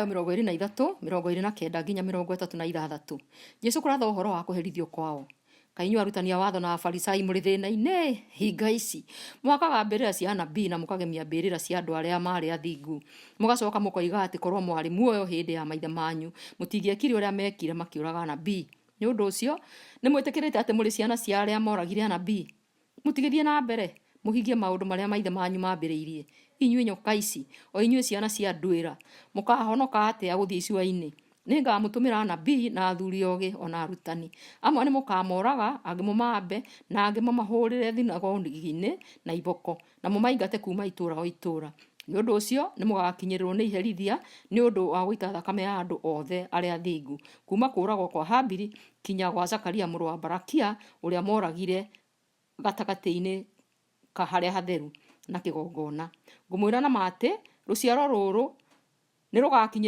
23, 29 nginya 36. Jesũ kũratha ũhoro wa kũherithio kwao. Kaĩ inyuĩ arutani a watho na Afarisai mũrĩ thĩna-inĩ, hinga ici! Mwakaga mbĩrĩra cia anabii na mũkagemia mbĩrĩra cia andũ arĩa maarĩ athingu. Mũgacoka mũkoiga atĩ korũo mwarĩ muoyo hĩndĩ ya maithe manyu, mũtingĩekire ũrĩa meekire makĩũraga anabii. Nĩ ũndũ ũcio, nĩ mwĩtĩkĩrĩte atĩ mũrĩ ciana cia arĩa mooragire anabii. Mũtigĩthiĩ na mbere, mũhingie maũndũ marĩa maithe manyu maambĩrĩirie. Inyuĩ nyoka ici, o inyuĩ ciana cia nduĩra, mũkaahonoka atĩa gũthiĩ icua-inĩ? Nĩ ngaamũtũmĩra anabii na athuri ogĩ o na arutani. Amwe nĩ mũkaamoraga, angĩ mũmaambe, na angĩ mũmahũũrĩre thunagogi-inĩ na iboko, na mũmaingate kuuma itũũra o itũũra. Nĩ ũndũ ũcio nĩ mũgaakinyĩrĩrũo nĩ iherithia nĩ ũndũ wa gũita thakame ya andũ othe arĩa athingu, kuuma kũũragwo kwa Habili kinya gwa Zakaria mũrũ wa Barakia, ũrĩa mworagire gatagatĩ-inĩ ka harĩa hatheru na kĩgongona. Ngũmwĩra na ma atĩ, rũciaro rũrũ nĩ rũgaakinyĩrĩrũo.